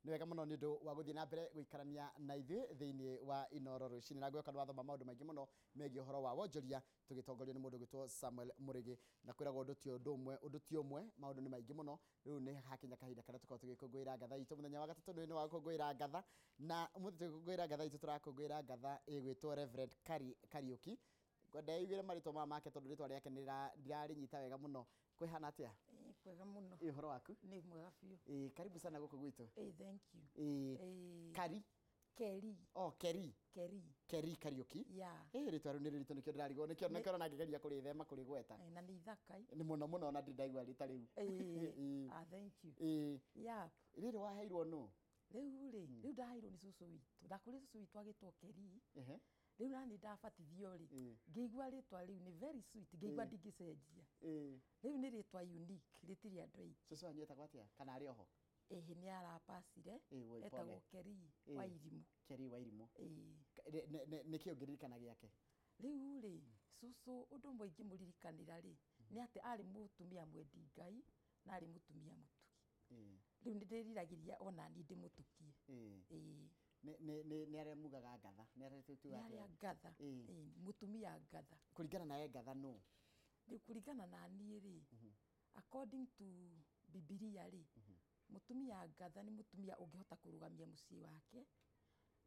Nĩ wega mũno nĩ ũndũ wa gũthiĩ na mbere gũikarania na ithuĩ thĩinĩ wa Inoro rũcinĩ, na ngwĩhoka nĩ wathoma maũndũ maingĩ mũno megiĩ ũhoro wa wonjoria tũgĩtongorio nĩ mũndũ ũgwĩtwo Samuel Mũrĩgĩ. Na kwĩragwo ũndũ ti ũndũ ũmwe, ũndũ ti ũmwe, maũndũ nĩ maingĩ mũno. Rĩu nĩ hakinya kahinda karĩa tũkoragwo tũgĩkũngũĩra ngatha itũ mũthenya wa gatatũ nĩ wa gũkũngũĩra ngatha, na ũmũthĩ tũgĩkũngũĩra ngatha itũ tũrakũngũĩra ngatha ĩgwĩtwo Reverend Kariũki. Ngwenda iguĩre marĩtwa maya make tondũ rĩtwa rĩake ndirarĩnyita wega mũno. Kwĩhana atĩa? Ĩĩ, kwega mũno. Ĩ ũhoro waku? Nĩ mwega biũ. Ĩ, karibu sana gũkũ gwitũ. Ĩĩ, thank you. Ĩ, Ĩĩ. Kari? Keri. Oh, Keri. Keri. Keri Kariũki. Yeah. Ĩ, rĩtwa rĩu nĩ rĩritũ nĩkĩo ndĩrarigwo, nĩkĩo nĩkĩo ona ngĩgeria kũrĩthema kũrĩgweta. Ĩ, na nĩ ithaka. Nĩ mũno mũno ona ndirĩ ndaigua rĩta rĩu. Ĩĩ. Ĩ. Ah, thank you. Ĩ. Yeah. Rĩrĩ waheirwo nũ? Rĩu rĩ, rĩu ndaheirwo nĩ cũcũ witũ. Ndakũrire cũcũ witũ agĩtwo Keri. Ehe. Rĩu nani ndabatithio rĩ, ngĩigua rĩtwa rĩu nĩ very sweet, ngĩigua ndingĩcenjia. Rĩu nĩ rĩtwa unique, rĩtirĩ andũ aingĩ. Cũcũ wanyu etagwo atĩa? Kana arĩ oho? Ĩhĩ, nĩ arapacire, Ĩ, woi, etagwo pole. Keri wa Irimũ. Keri wa Irimũ. Ĩĩ. Nĩ kĩ ũngĩririkana gĩake? Rĩu rĩ, cũcũ ũndũ ũmwe ingĩmũririkanĩra rĩ, nĩ atĩ arĩ mũtumia mwendi Ngai na arĩ mũtumia mũtugi. Rĩu nĩ ndĩriragĩria ona niĩ ndĩmũtukie. Ĩĩ. Nĩ arĩa mugaga ngatha, nĩ arĩa tugaga Nĩ arĩa ngatha. Ĩĩ, mũtumia ngatha. Kũringana nawe ngatha nũ? Rĩu kũringana na niĩ rĩ, according to Bibilia rĩ, mũtumia ngatha nĩ mũtumia ũngĩhota kũrũgamia mũciĩ wake,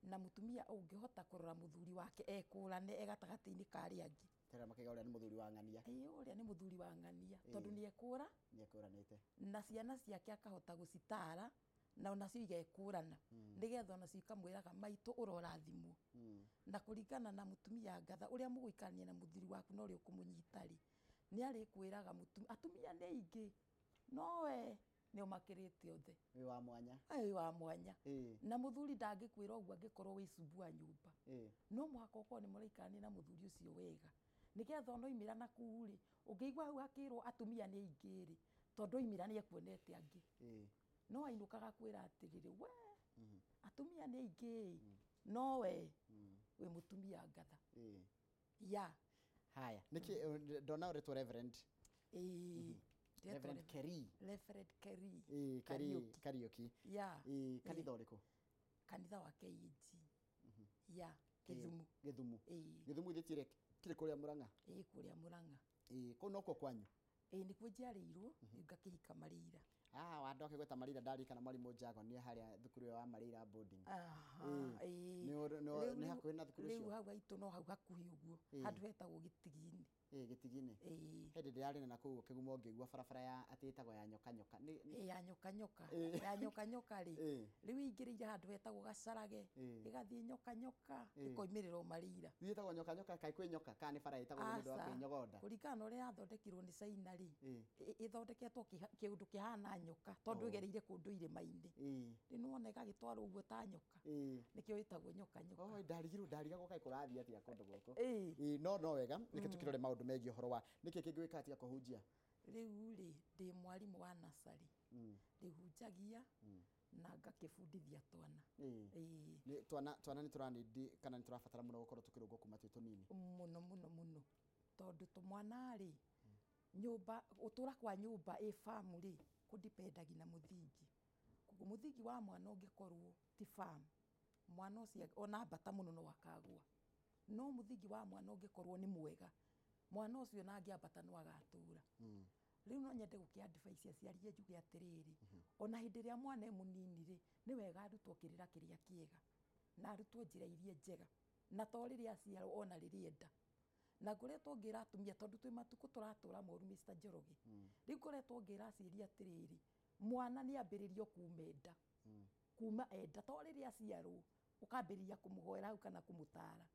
na mũtumia ũngĩhota kũrora mũthuri wake ekũrane e gatagatĩ-inĩ ka arĩa angĩ. Tera makĩga ũrĩa nĩ mũthuri wa ng'ania. Ĩĩ, ũrĩa nĩ mũthuri wa ng'ania, tondũ nĩ ekũra. Nĩ ekũranĩte. Na ciana ciake akahota gũcitara, na onacio igekũrana, nĩgetha onacio ikamwĩraga maitũ ũrorathimwo. Na kũringana na mũtumia ngatha, ũrĩa mũgũikarania na mũthuri waku na ũrĩa ũkũmũnyita rĩ, nĩ arĩkwĩraga atumia nĩ aingĩ, no we nĩ ũmakĩrĩte othe. Wĩ wa mwanya. Wĩ wa mwanya. Ĩĩ. Na mũthuri ndangĩkwĩra ũguo angĩkorwo wĩ cumbua nyũmba. Ĩĩ. No mũhaka ũkorwo nĩ mũraikarania na mũthuri ũcio wega, nĩgetha ona oimĩra na kũu rĩ, ũngĩigua hau hakĩrwo atumia nĩ aingĩ rĩ, tondũ oimĩra nĩ ekuonete angĩ. Ĩĩ. No ainũkaga kwĩra atĩrĩrĩ, we atumia nĩ aingĩ ĩ, no we wĩ mũtumia ngatha. Ĩĩ. Ya. Haya, nĩkĩ ndona ũrĩtwo Reverend? Ĩĩ. Reverend Keri. Reverend Keri. Ĩĩ, Keri Kariũki. Ya. Ĩĩ, kanitha ũrĩkũ? Kanitha wa KAG. Ya, Gĩthumu. Gĩthumu. Ĩĩ. Gĩthumu githĩ tirĩ kĩrĩ kũrĩa Mũrang'a? Ĩĩ, kũrĩa Mũrang'a. Ĩĩ, kũu nokuo kwanyu? Ĩĩ, nĩkuo njiarĩirwo, rĩu ngakĩhika Marĩira. Ah, wanda ũkĩgweta Marĩira ndarikana mwarimũ Njago nĩ harĩa thukuru ĩyo ya Marĩira boarding. Aha, Ĩĩ. ĩĩ. Nĩ hakuhĩ na thukuru Rĩu ũcio? hau haitũ no hau hakuhĩ ũguo, handũ hetagwo Gĩtigi-inĩ. Ĩĩ, Gĩtigi-inĩ. Ĩĩ. He hĩndĩ ndĩrarĩ na kũu Kĩgumo ngĩigua barabara ya atĩ ĩtagwo ya nyoka nyoka. Ĩĩ, ya nyoka nyoka. Ya nyoka nyoka rĩ, rĩu ĩingĩrĩire handũ hetagwo Gacarage, ĩgathiĩ nyoka nyoka, ĩkoimĩrĩra o Marĩira. Ĩtagwo nyoka nyoka, kaĩ kwĩ nyoka kana nĩ bara ĩtagwo nĩ ũndũ wa Aca, kwĩnyogonda? kũringana na ũrĩa yathondekirwo nĩ China rĩ, ĩthondeketwo kĩũndũ kĩhana nyoka, tondũ ĩgereire kũndũ irĩma-inĩ. Rĩu nĩwona ĩgagĩtwarwo ũguo ta nyoka. Nĩkĩo ĩtagwo nyoka nyoka. Oh, ndarigirwo, ndarigagwo kaĩ kũrathiĩ atĩa kũndũ gũkũ. Ĩĩ. Ĩĩ, no wega, reke tũkĩrore maũndũ megiĩ ũhoro wa nĩkĩ kĩngĩ wĩkaga tiga kũhunjia? Rĩu rĩ, ndĩ mwarimũ wa nursery. Ndĩhunjagia na ngakĩbundithia twana. Ĩĩ. Ĩĩ. Nĩ twana nĩ tũranindi kana nĩ tũrabatara mũno gũkorwo tũkĩrũngwo kuma twĩ tũnini? Mũno mũno mũno. Tondũ tũmwana rĩ, nyũmba, gũtũra kwa nyũmba ĩ farm rĩ, kũdipendagia na mũthingi. Koguo mũthingi wa mwana ũngĩkorwo ti farm, mwana ũcio ona ambata mũno no akagũa. No mũthingi wa mwana ũngĩkorwo nĩ mwega, mwana ũcio ona angĩambata no agatũra. Rĩu no nyende gũkĩ advice aciari njuge atĩrĩrĩ, ona hĩndĩ ĩrĩa mwana e mũnini rĩ, nĩ wega arutwo kĩrĩra kĩrĩa kĩega, na arutwo njĩra iria njega, na to rĩrĩa aciarwo ona rĩrĩa enda. Na ngoretwo ngĩra atumia, tondũ twĩ matukũ tũratũra moru Mr. Njoroge. Rĩu ngoretwo ngĩra aciari atĩrĩrĩ, mwana nĩ ambĩrĩrio kuma enda. Kuma enda, to rĩrĩa aciarwo, ũkambĩrĩria kũmũhoera hau kana kũmũtara.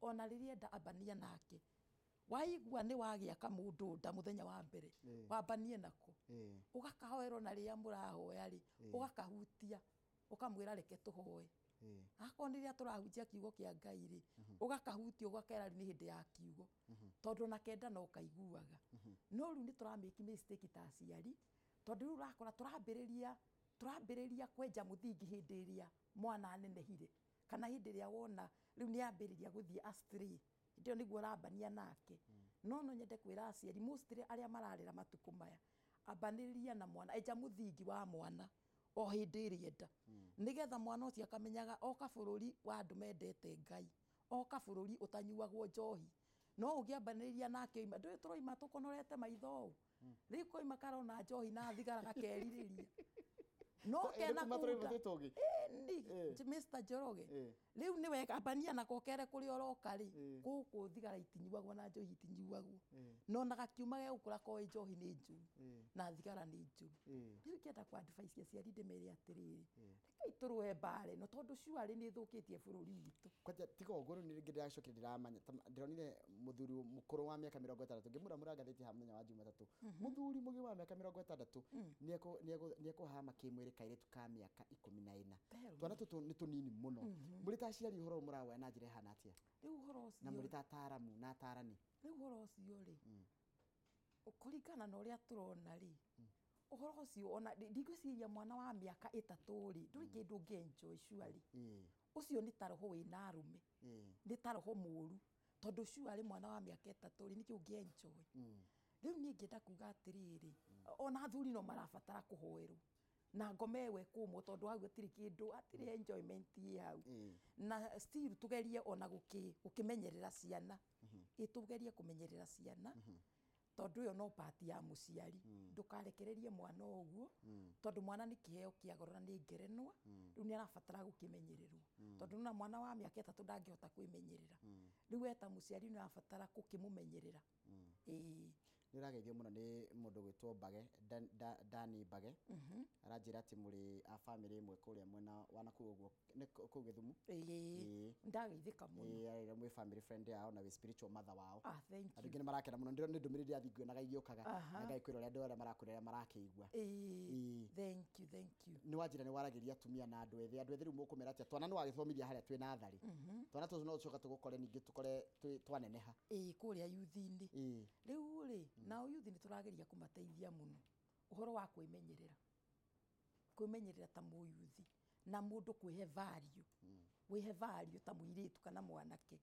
Ona rĩrĩa enda ambania nake. Waigua nĩ wagĩa kamũndũ nda mũthenya wa mbere, wambanie nako. Ũgakahoera ona rĩrĩa mũrahoya rĩ, ũgakahutia, ũkamwĩra reke tũhoe. Akorwo nĩ rĩrĩa tũrahunjia kiugo kĩa Ngai rĩ, ũgakahutia ũgakera rĩ nĩ hĩndĩ ya kiugo. Tondũ ona kenda no kaiguaga. No rĩu nĩ tũra make mistake ta aciari, tondũ rĩu ũrakora tũrambĩrĩria kwenja mũthingi hĩndĩ ĩrĩa mwana anenehire, kana hĩndĩ ĩrĩa wona rĩu nĩ ambĩrĩria gũthiĩ astray. Hĩndĩ ĩyo nĩguo ũrambania nake. No no nyende kwĩra aciari mostly arĩa mararera matukũ maya, ambanĩrĩria na mwana, enja mũthingi wa mwana. O hĩndĩ ĩrĩa enda, nĩgetha mwana ũcio akamenyaga oka bũrũri wa andũ mendete Ngai, oka bũrũri ũtanyuagwo njohi. No ũngĩambanĩrĩria nake oima, ndũĩ tũroima tũkonorete maitho ũũ, rĩu koima karona njohi na thigara gakerirĩria no kena kuma tũroima kunda. twĩ tũgĩ. Ĩni, Mr. Njoroge, Eh. rĩu nĩ wega ambania nako kere kũrĩa ũroka rĩ, Eh. gũkũ thigara itinyuagwo na njohi itinyuagwo, Eh. no na gakiuma gegũkũra koĩ njohi nĩ njũru Eh. na thigara nĩ njũru. Eh. Rĩu ingĩenda kũ advise aciari ndĩmere atĩrĩrĩ, rekei tũrũe mbara ĩno, tondũ cuarĩ nĩ ĩthũkĩtie bũrũri witũ. Kwanja tiga ũguo, rĩu nĩ ndĩracokire ndĩramanya ndĩronire mũthuri mũkũrũ wa mĩaka 60 ngĩmũramũra ngathĩti ha mũthenya wa Jumatatũ, mũthuri mũgima wa mĩaka 60 nĩekũhama kĩmwĩrĩ kairĩtu ka mĩaka 14. Tell me. Twana tũtũ nĩ tũnini mũno. Mũrĩ ta aciari, ũhoro ũyũ mũrawoya na njĩra ĩhana atĩa? Rĩu ũhoro Na ũcio mũrĩ ta ataaramu na atarani? Rĩu ũhoro ũcio rĩ, kũringana na ũrĩa tũrona rĩ, ũhoro ũcio ona ndigwĩciria mwana wa mĩaka 3 rĩ, ndũrĩ kĩndũ ũngĩ enjoy surely. Ũcio nĩ ta roho wĩna arũme, nĩ ta roho mũru, tondũ surely mwana wa mĩaka 3 rĩ, nĩkĩ ũngĩ enjoy? Rĩu niĩ ngĩenda kuga atĩrĩrĩ, ona athuri no marabatara kũhoerwo na ngoma ĩyo ĩkũmwo, tondũ hau hatirĩ kĩndũ, hatirĩ enjoyment ĩ hau. Na still tũgerie ona gũkĩmenyerera ciana, ĩ tũgerie kũmenyerera ciana, tondũ ĩyo no part ya mũciari. Ndũkarekererie mwana ũguo, tondũ mwana nĩ kĩheo kĩa goro na nĩ ngerenwa. Rĩu nĩ arabatara gũkĩmenyererwo, tondũ nona mwana wa mĩaka 3 ndangĩhota kwĩmenyerera. Rĩu we ta mũciari nĩ ũrabatara gũkĩmũmenyerera, ĩĩ. Nĩ ũrageithio mũno nĩ mũndũ gwĩtwo Mbage, Dani Mbage. Aranjĩra atĩ mũrĩ a bamĩrĩ ĩmwe kũrĩa mwena wa nakũu ũguo nĩ kũu Gĩthumu. Ĩĩ. Ndageithĩka mũno. Ĩĩ, arera mwĩ family friend yao na wĩ spiritual mother wao. Ah, thank Andũ you. aingĩ nĩ marakena mũno. Ndĩrona nĩ ndũmĩrĩri ĩrathiĩ ngĩonaga igĩũkaga na ngakwĩra ũrĩa andũ arĩa marakũrĩa arĩa marakĩigua. Ĩĩ. Ĩĩ. Thank you, thank you. Nĩ wanjĩra nĩ waragĩria atumia na andũ ethĩ. Andũ ethĩ rĩu mũkũmera atĩa? Twana nĩ wagĩthomithia harĩa twĩ natharĩ, twana tũtũ no tũcoka tũgũkore ningĩ tũkore twaneneha. Ĩĩ, kũrĩa yuthi-inĩ. Rĩu rĩ, nao yuthi nĩ tũrageria kũmateithia mũno ũhoro wa kwĩmenyerera, kwĩmenyerera ta mũyuthi, na mũndũ kwĩhe value, wĩhe value ta mũirĩtu kana mwanake,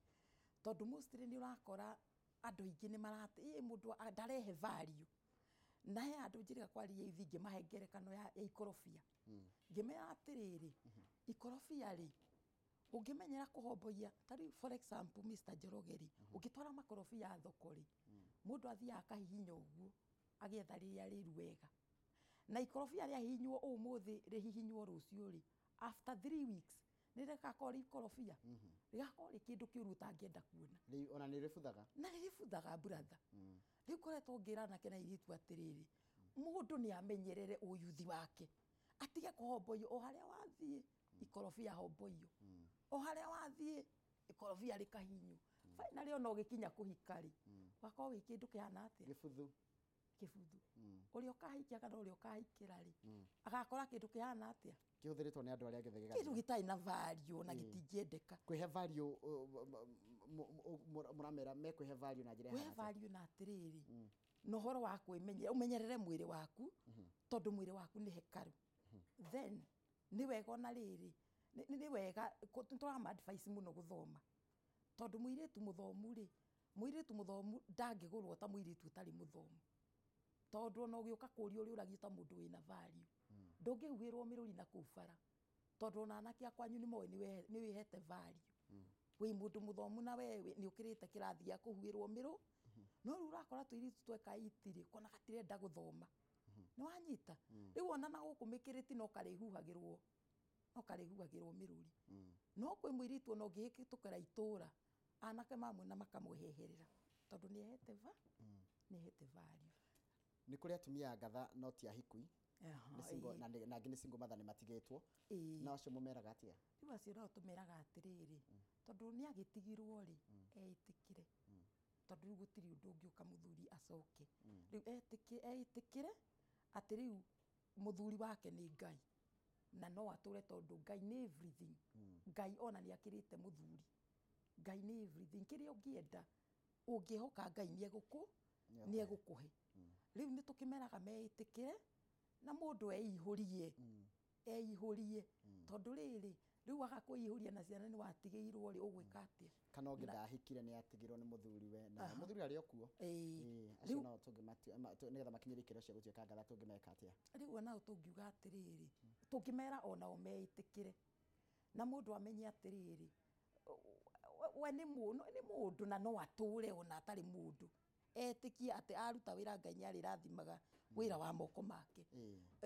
tondũ mostly nĩ ũrakora andũ aingĩ nĩ marate ĩ mũndũ ndarehe value. Na he andũ njĩrĩga kwaria yuthi, ngĩmahe ngerekano ya ikorobia, ngĩmera atĩrĩrĩ, ikorobia rĩ, ũngĩmenyera kũhomboia, ta rĩu for example, Mr. Njoroge rĩ, ũngĩtwara makorobia thoko rĩ, mũndũ athiaga akahihinya ũguo agĩetha rĩrĩa rĩru wega, na ikorobia rĩahihinywo ũmũthĩ rĩhihinywo rũciũ rĩ, after 3 weeks nĩ rĩgakorwo rĩ ikorobia rĩgakorwo rĩ kĩndũ kĩũru ũtangĩenda kuona. Rĩu ona nĩ rĩbuthaga. Na nĩ rĩbuthaga, brother. Rĩu ngoretwo ngĩra anake na airĩtu atĩrĩrĩ, mũndũ nĩ amenyerere ũyuthi wake, atige kũhomboio o harĩa wathiĩ ikorobia homboio, o harĩa wathiĩ ikorobia rĩkahinywo. Finally ona ũgĩkinya kũhika rĩ, wakorwo wĩ kĩndũ kĩhana atĩa? Gĩbuthu. Kĩbuthu. Ũrĩa ũkahikia kana ũrĩa ũkahikĩra rĩ, agakora kĩndũ kĩhana atĩa? Kĩhũthĩrĩtwo nĩ andũ arĩa angĩ Kĩndũ gĩgathira. gĩtarĩ na value na gĩtingĩendeka. Kwĩhe value, mũramera mekwĩhe value na njĩra Kwĩhe ĩhana atĩa? value na atĩrĩrĩ, na ũhoro wa kwĩmenyerera, ũmenyerere mwĩrĩ waku, tondũ mwĩrĩ waku nĩ hekaru. Then nĩ wega ona rĩrĩ, nĩ wega tũrama advice mũno gũthoma, tondũ mũirĩtu mũthomu rĩ, mũirĩtu mũthomu ndangĩgũrwo ta mũirĩtu ũtarĩ mũthomu, tondũ ona ũgĩũka kũria ũrĩa ũragio ta mũndũ wĩna value, ndũngĩhuhĩrwo mĩrũri na kũu bara, tondũ ona anake a kwanyu nĩ moĩ nĩ wĩhete value, wĩ mũndũ mũthomu, na we nĩ ũkĩrĩte kĩrathi gĩa kũhuhĩrwo mĩrũ. No rĩu ũrakora tũirĩtu tweka itirĩ kona gatirenda gũthoma, nĩ wanyita? Rĩu ona na gũkũ mĩkĩrĩti no karĩhuhagĩrwo, no karĩhuhagĩrwo mĩrũri. No kwĩ mũirĩtu ona ũngĩhĩtũkĩra itũra, anake mamwe na makamweheherera, tondũ nĩ ehete value. Nĩ kũrĩ atumia ngatha no ti ahikui, nĩ single, na angĩ nĩ single mother, nĩ matigĩtwo. Na acio mũmeraga atĩa? Rĩu acio nao tũmeraga atĩrĩrĩ, tondũ nĩ agĩtigirwo rĩ, eĩtĩkĩre, tondũ rĩu gũtirĩ ũndũ ũngĩũka mũthuri acoke. Rĩu eĩtĩkĩre atĩ rĩu mũthuri wake nĩ Ngai na no atũre, tondũ Ngai nĩ everything. Ngai ona nĩ akĩrĩte mũthuri. Ngai nĩ everything. Kĩrĩa ũngĩenda, ũngĩhoka Ngai nĩ egũkũhe. Rĩu nĩ tũkĩmeraga meĩtĩkĩre na mũndũ eihũrie, eihũrie, tondũ rĩrĩ Rĩu waga kwĩihũria na ciana nĩ watigĩirwo rĩ, ũgwĩka atĩa? Kana ũngĩ ndahikire nĩ atigirwo nĩ mũthuriwe na mũthuri arĩ o kuo. Ĩĩ. Ĩĩ, acio nao tũngĩmatua nĩgetha makinyĩre ikĩro cia gũtuĩka ngatha tũngĩmeka atĩa? Rĩu onao tũngiuga atĩrĩrĩ, tũngĩmera onao meĩtĩkĩre, na mũndũ amenye atĩrĩrĩ, we nĩ mũndũ na no atũre ona atarĩ mũndũ, etĩkie atĩ aruta wĩra Ngai nĩ arĩrathimaga wĩra wa moko make.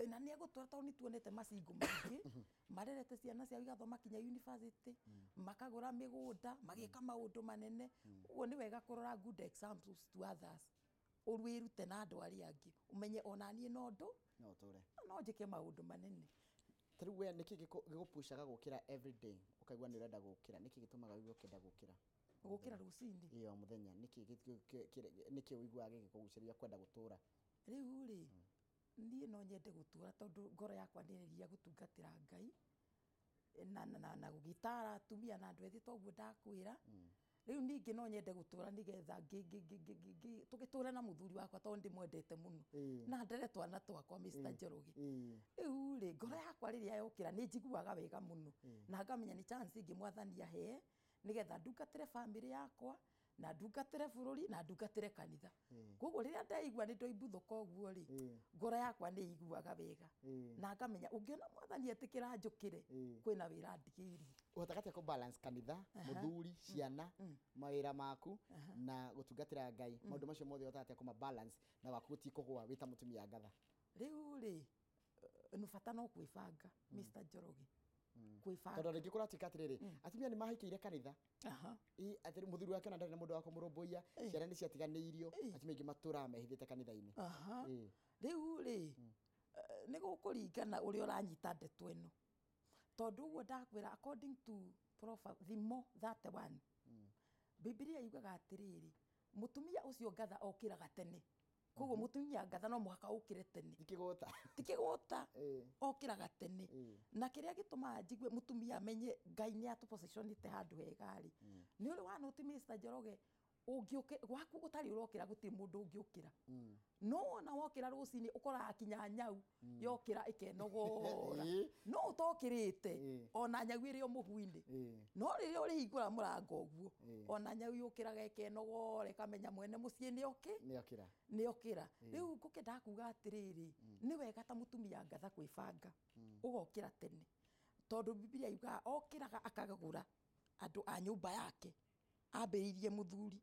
Na nĩ egũtũra, tondũ nĩ tuonete macingo maingĩ marerete ciana ciao igathoma kinya university, makagũra mĩgũnda, magĩka maũndũ manene. Ũguo nĩ wega kũrora good examples to others, wĩrute na andũ arĩa angĩ, ũmenye ona niĩ no ndũ no ũtũre, no njĩke maũndũ manene. Ta rĩu we nĩkĩ gĩgũpushaga gũkĩra everyday ũkaigua nĩ ũrenda gũkĩra? Nĩkĩ gĩtũmaga ũigue ũkĩenda gũkĩra? Gũkĩra rũcinĩ? Ĩĩ, o mũthenya. Nĩkĩ ũiguaga gĩgĩkũgucĩrĩria kwenda gũtũra? Rĩu rĩ, niĩ no nyende gũtũra tondũ ngoro yakwa nĩ ĩreria gũtungatĩra Ngai na gũgĩtara atumia na andũ ethĩ, toguo ndakwĩra. Rĩu ningĩ no nyende gũtũra nĩgetha tũgĩtũre na mũthuri wakwa, tondũ ndĩmwendete mũno, na ndere twana twakwa, Mr. Njoroge. Rĩu rĩ, ngoro yakwa rĩrĩa yokĩra nĩ njiguaga wega mũno na ngamenya nĩ chance ĩngĩ Mwathani ahe nĩgetha ndungatĩre bamĩrĩ yakwa na ndungatĩre bũrũri na ndungatĩre kanitha. Koguo rĩrĩa ndeigua nĩ ndoimbuthũka ũguo rĩ, ngoro yakwa nĩ iguaga wega na ngamenya ũngĩona Mwathani etĩkĩra njũkĩre, kwĩna wĩra ndigĩirie. Ũhotaga atĩa kũ balance kanitha, mũthuri, ciana, mawĩra maku na gũtungatĩra Ngai? Maũndũ macio mothe ũhotaga atĩa kũma balance na waku gũtikũgũa wĩ ta mũtumia ngatha? Rĩu rĩ, nĩ bata no kwĩbanga, Mr. Njoroge, kwĩbanga. Tondũ rĩngĩ kũratuĩka atĩrĩrĩ, atumia nĩ mahikĩire kanitha. Ĩ, atĩ mũthuri wake ona ndarĩ na mũndũ wa kũmũrũmbũiya, ciana nĩ ciatiganĩirio, atumia aingĩ matũraga mehithĩte kanitha-inĩ. Rĩu rĩ, nĩ gũkũringana ũrĩa ũranyita ndeto ĩno, tondũ ũguo ndakwĩra, according to Proverbs thimo 31, Bibilia yugaga atĩrĩrĩ, mũtumia ũcio ngatha okĩraga tene. Koguo mũtumia ngatha no mũhaka ũkĩre tene. Tikĩgũta. Tikĩgũta. Okĩraga tene. Na kĩrĩa gĩtũmaga njigue mũtumia amenye Ngai nĩ atũpositionĩte handũ hega rĩ, nĩ ũrĩ wa noti, Mr. Njoroge, ũngĩũkĩra gwaku ũtarĩ ũrokĩra, gũtirĩ mũndũ ũngĩũkĩra, no wona wokĩra rũcinĩ ũkoraga kinya nyau yokĩra ĩkenogora. No ũtokĩrĩte, ona nyau ĩrĩ o mũhu-inĩ, no rĩrĩa ũrĩhingũra mũrango ũguo, ona nyau yũkĩraga ĩkenogora, ĩkamenya mwene mũciĩ nĩ okĩ. Nĩ okĩra. Nĩ okĩra. Rĩu ngũkĩendaga kuga atĩrĩrĩ, nĩ wega ta mũtumia ngatha kwĩbanga, ũgokĩra tene, tondũ Bibilia yugaga okĩraga akagũra andũ a nyũmba yake, ambĩrĩirie mũthuri,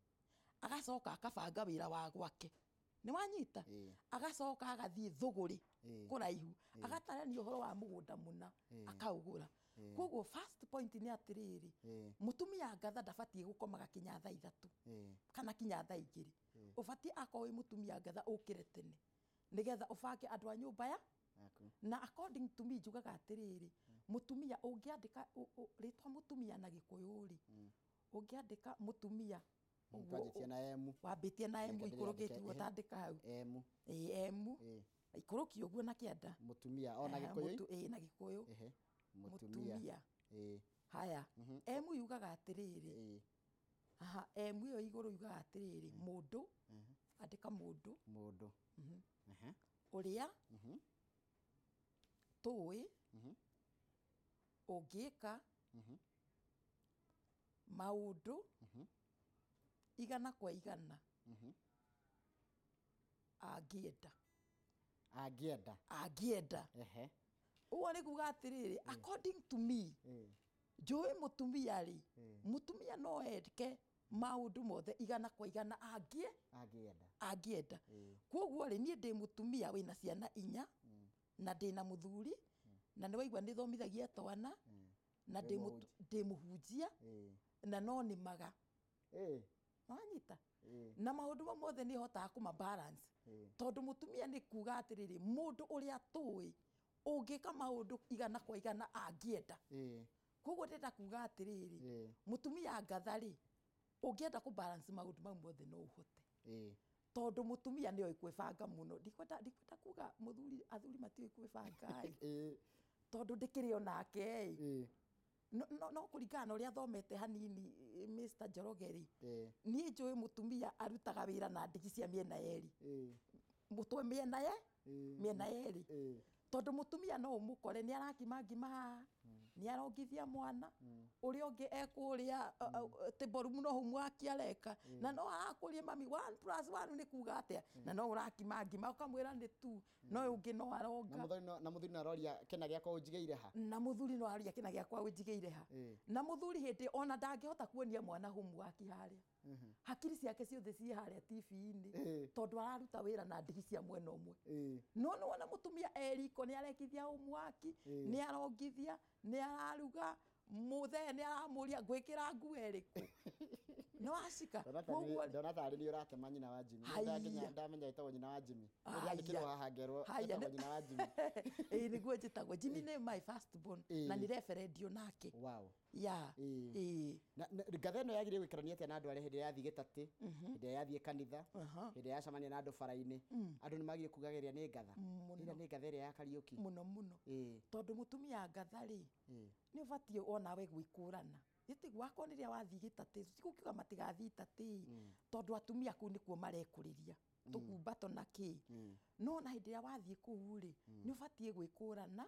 agacoka akabanga wĩra wa gwake, nĩ wanyita? Agacoka agathiĩ thũgũrĩ kũraihu, agatarania ũhoro wa mũgũnda mũna, akaũgũra. Koguo first point nĩ atĩrĩrĩ, mũtumia ngatha ndabatiĩ gũkomaga kinya thaa 3 kana kinya thaa 2. Ũbatiĩ akorwo wĩ mũtumia ngatha ũkĩre tene nĩgetha ũbange andũ a nyũmba ya yaku. Na according to me, njugaga atĩrĩrĩ, mũtumia ũngĩandĩka rĩtwa mũtumia na Gĩkũyũ rĩ, ũngĩandĩka mũtumia ũguo. Twanjĩtie na M. Wambĩtie na M. Reke ikũrũkĩtie ndĩrĩandĩke, ũguo, tandĩka hau. M. Ĩĩ, M. Ikũrũkie ũguo na kĩanda. Mũtumia o na Gĩkũyũ. Ĩĩ, na Gĩkũyũ. Ehe, mũtumia. Mũtumia. Haya, M yugaga atĩrĩrĩ, haha M ĩyo igũrũ yugaga atĩrĩrĩ, mũndũ, andĩka mũndũ. Mũndũ. Ũrĩa tũĩ ũngĩka maũndũ 100% angĩenda. Angĩenda. Angĩenda. Ũguo nĩ kuga atĩrĩrĩ, according to me, njũĩ mũtumia rĩ, mũtumia no eke maũndũ mothe 100% angĩe Angĩenda. Angĩenda. Koguo rĩ, niĩ ndĩ mũtumia wĩna ciana 4 na ndĩna mũthuri, na nĩ waigua nĩ thomithagia twana na Wĩ ndĩ mũhunjia na no nĩmaga. Wanyita? Na maũndũ mau mothe nĩ hotaga kũma balance, tondũ mũtumia nĩ kuga atĩrĩrĩ, mũndũ ũrĩa tũĩ ũngĩka maũndũ 100% angĩenda. Koguo ndĩrenda kuga atĩrĩrĩ, mũtumia ngatha rĩ, ũngĩenda kũ balance maũndũ mau mothe no ũhote, tondũ mũtumia nĩ oĩ kwĩbanga mũno. Ndikwenda kuga mũthuri, athuri matiũĩ kwĩbanga ĩ, tondũ ndĩkĩrĩ onake ĩ. No kũringana na ũrĩa thomete hanini, Mr. Njoroge rĩ, niĩ njũĩ mũtumia arutaga wĩra na ndigi cia mĩena yerĩ, mũtwe mĩena ye mĩena yerĩ, tondũ mũtumia no ũmũkore nĩ arakima ngima haha, Nĩ arongithia mwana ũrĩa ũngĩ ekũrĩa table no homework areka, na no arakũria, "Mami, 1 plus 1 nĩ kuga atĩa?" Na no ũrakima ngima ũkamwĩra nĩ 2, no ũyũ ũngĩ no Na aronga. Mũthuri no aroria, "Kĩna gĩakwa ũnjigĩire ha?" Na mũthuri no aroria, "Kĩna gĩakwa ũnjigĩire ha?" Na mũthuri hĩndĩ ona ndangĩhota kuonia mwana homework harĩa, hakiri ciake ciothe ciĩ harĩa TV-inĩ, tondũ araruta wĩra na ndigi cia mwena ũmwe. No nĩ wona mũtumia e riko nĩ arekithia homework, nĩ arongithia, nĩ araruga, mũthee nĩ aramũria, "Ngwĩkĩra nguo ĩrĩkũ?" Nĩ wacika. Koguo Ndona tarĩ nĩ ũratema nyina wa Jimmy. Haiya. Ndamenya ĩtagwo nyina wa Jimmy. Haiya. Ndandĩkĩrwo haha ngerwo Haiya, ĩtagwo nyina wa Jimmy. Ĩĩ, nĩguo njĩtagwo. Jimmy nĩ my first born na nĩ referendio nake. Ya. Ĩĩ. Na ngatha ĩno yagĩrĩire gũikarania atĩa na andũ arĩa hĩndĩ ĩrĩa yathiĩ gĩtatĩ, hĩndĩ ĩrĩa yathiĩ kanitha, hĩndĩ ĩrĩa yacemania na andũ bara-inĩ, andũ nĩ magĩrĩire kugagĩria nĩ ngatha? Ĩrĩa nĩ ngatha ĩrĩa ya Kariũki. Mũno mũno. Tondũ mũtumia ngatha rĩ, nĩ ũbatiĩ onawe gwĩkũrana. Gĩtiguo akorwo rĩrĩa wathiĩ gĩtatĩ, tigũkiuga matigathiĩ itatĩ, tondũ atumia kũu nĩkuo marekũrĩria tũkumbato na kĩ. No na hĩndĩ ĩrĩa wathiĩ kũu rĩ, nĩ ũbatiĩ gwĩkũrana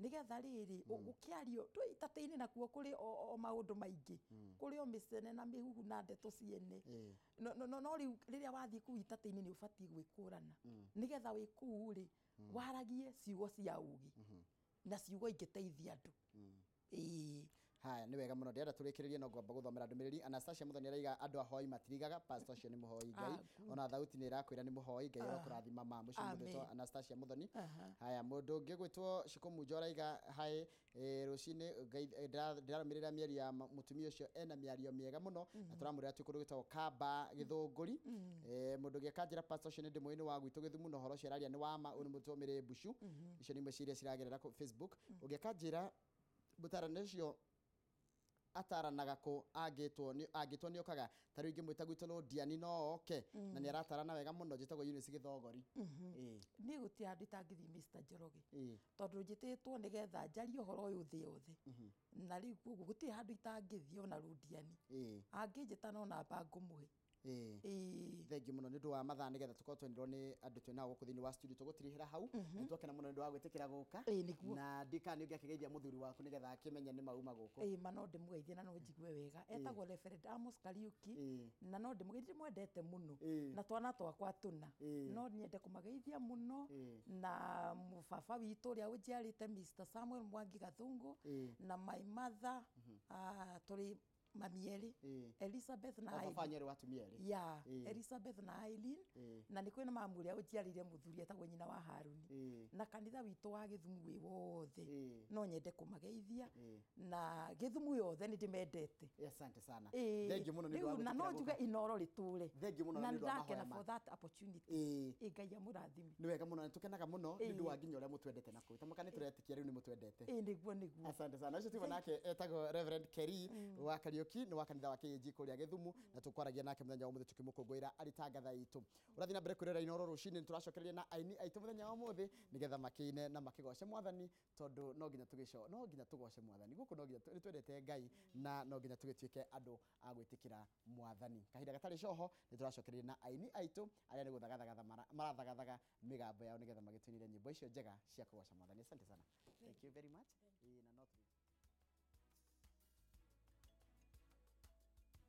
nĩgetha rĩrĩ gũkĩario twĩ itatĩ-inĩ, nakuo kũrĩ o maũndũ maingĩ, kũrĩ o mĩcene na mĩhuhu na ndeto ciene. No rĩu rĩrĩa wathiĩ kũu itatĩ-inĩ, nĩ ũbatiĩ gwĩkũrana nĩgetha wĩ kũu rĩ, waragie ciugo cia ũgĩ na ciugo ingĩteithia andũ. Ĩĩ. Haya, nĩ wega mũno. Ndĩrenda tũrĩkĩrĩrie, no ngwamba gũthomera ndũmĩrĩri. Anastasia Mũthoni araiga andũ ahoi matirigaga, pastor ũcio nĩ mũhoi Ngai. Ah, good. Ona thauti nĩ ĩrakwĩra nĩ mũhoi Ngai. Arokũrathima ma mũcio. Amen. Mũndũ wĩtwo Anastasia Mũthoni. Haya, mũndũ ũngĩ gwĩtwo Shikũmunjo araiga hai, rũcinĩ Ngai, ndĩrarũmĩrĩra mĩario ya mũtumia ũcio, ena mĩario mĩega mũno, na tũramwĩra twĩ kũndũ gwĩtagwo Kamba Gĩthũngũri. Mũndũ ũngĩ akanjĩra pastor ũcio nĩ ndĩmũĩ, nĩ wa gwitũ Gĩthumu, na ũhoro ũcio araria nĩ wa ma. Ũyũ nĩ mũtwo Mĩrĩ Mbucu. Icio nĩ imwe cia iria ciragerera kũ Facebook. Ũngĩ akanjĩra mũtarani ũcio ataranaga kũ, angĩtwo nĩ angĩtwo nĩ okaga. Ta rĩu ingĩmwĩta gwitũ Lũndiani no oke, na nĩ aratarana wega mũno. Njĩtagwo Eunice Gĩthogori. Niĩ gũtirĩ handũ itangĩthiĩ, Mr Njoroge, tondũ njĩtĩtwo nĩgetha njarie ũhoro ũyũ thĩ yothe, na rĩu koguo gũtirĩ handũ itangĩthiĩ, ona Rũndiani angĩnjĩta no namba ngũmũhe. Ĩĩ. Thengiũ mũno nĩ ũndũ wa mathaa, nĩgetha tũkorwo twendirwo nĩ andũ twĩ nao gũkũ thĩinĩ wa studio, tũgũtirihĩra hau. Nĩ twakena mũno nĩ ũndũ wa gwĩtĩkĩra gũka. Ĩĩ, nĩguo. Na ndikana nĩ ũngĩakĩgeithia mũthuri waku nĩgetha akĩmenye nĩ mauma gũkũ. Ĩĩ, ma no ndĩmũgeithie na no njigue wega. Etagwo Reverend Amos Kariuki. Na no ndĩmũgeithie, ndĩmwendete mũno. Na twana twakwa tũna, no nyende kũmageithia mũno, na mũbaba witũ ũrĩa ũnjiarĩte, Mr Samuel Mwangi Gathungu, na my mother, tũrĩ mami erĩ, Elizabeth na O Aileen. baba wanyu arĩ wa atumia erĩ? Ya, Elizabeth na Aileen. Na nĩ kwĩna mamu ũrĩa ũnjiarĩire mũthuri etagwo nyina wa Haruni, na kanitha witũ wa Gĩthumu wĩ wothe. No nyende kũmageithia, na Gĩthumu yothe nĩ ndĩmendete. Asante sana. Thengiũ mũno nĩ ũndũ wa Rĩu na no gwĩtĩkĩra njuge gũka. Inoro rĩtũre. Thengiũ mũno Na nĩ ũndũ wa mahoya ndakena ma for that opportunity. Ĩĩ, Ngai amũrathime. Nĩ wega mũno, nĩ tũkenaga mũno nĩ ũndũ wa nginya ũrĩa mũtwendete na kũu tamaka nĩ tũretĩkia rĩu nĩ mũtwendete. Ĩĩ, nĩguo nĩguo. Asante sana. Ũcio tuuma nake etagwo Reverend Kerry wa Kariuki, nĩ wa kanitha wa KAG kũrĩa Gĩthumu, na tũkwaragia nake mũthenya wa ũmũthĩ tũkĩmũkũngũĩra arĩ ta ngatha itũ. Ũrathiĩ na mbere kwĩrora Inoro rũcinĩ, nĩ tũracokereria na aini aitũ mũthenya wa ũmũthĩ nĩgetha makĩine na makĩgoce mwathani, tondũ no nginya tũgĩco no nginya tũgoce mwathani gũkũ, no nginya nĩ twendete Ngai na no nginya tũgĩtuĩke andũ a gwĩtĩkĩra mwathani. Kahinda gatarĩ coho nĩ tũracokereria na aini aitũ arĩa nĩ gũthagathagatha marathagathaga mĩgambo yao nĩgetha magĩtũinĩre nyĩmbo icio njega cia kũgoca mwathani. Asante sana, thank you very much. Ĩĩ, na no tũrĩ-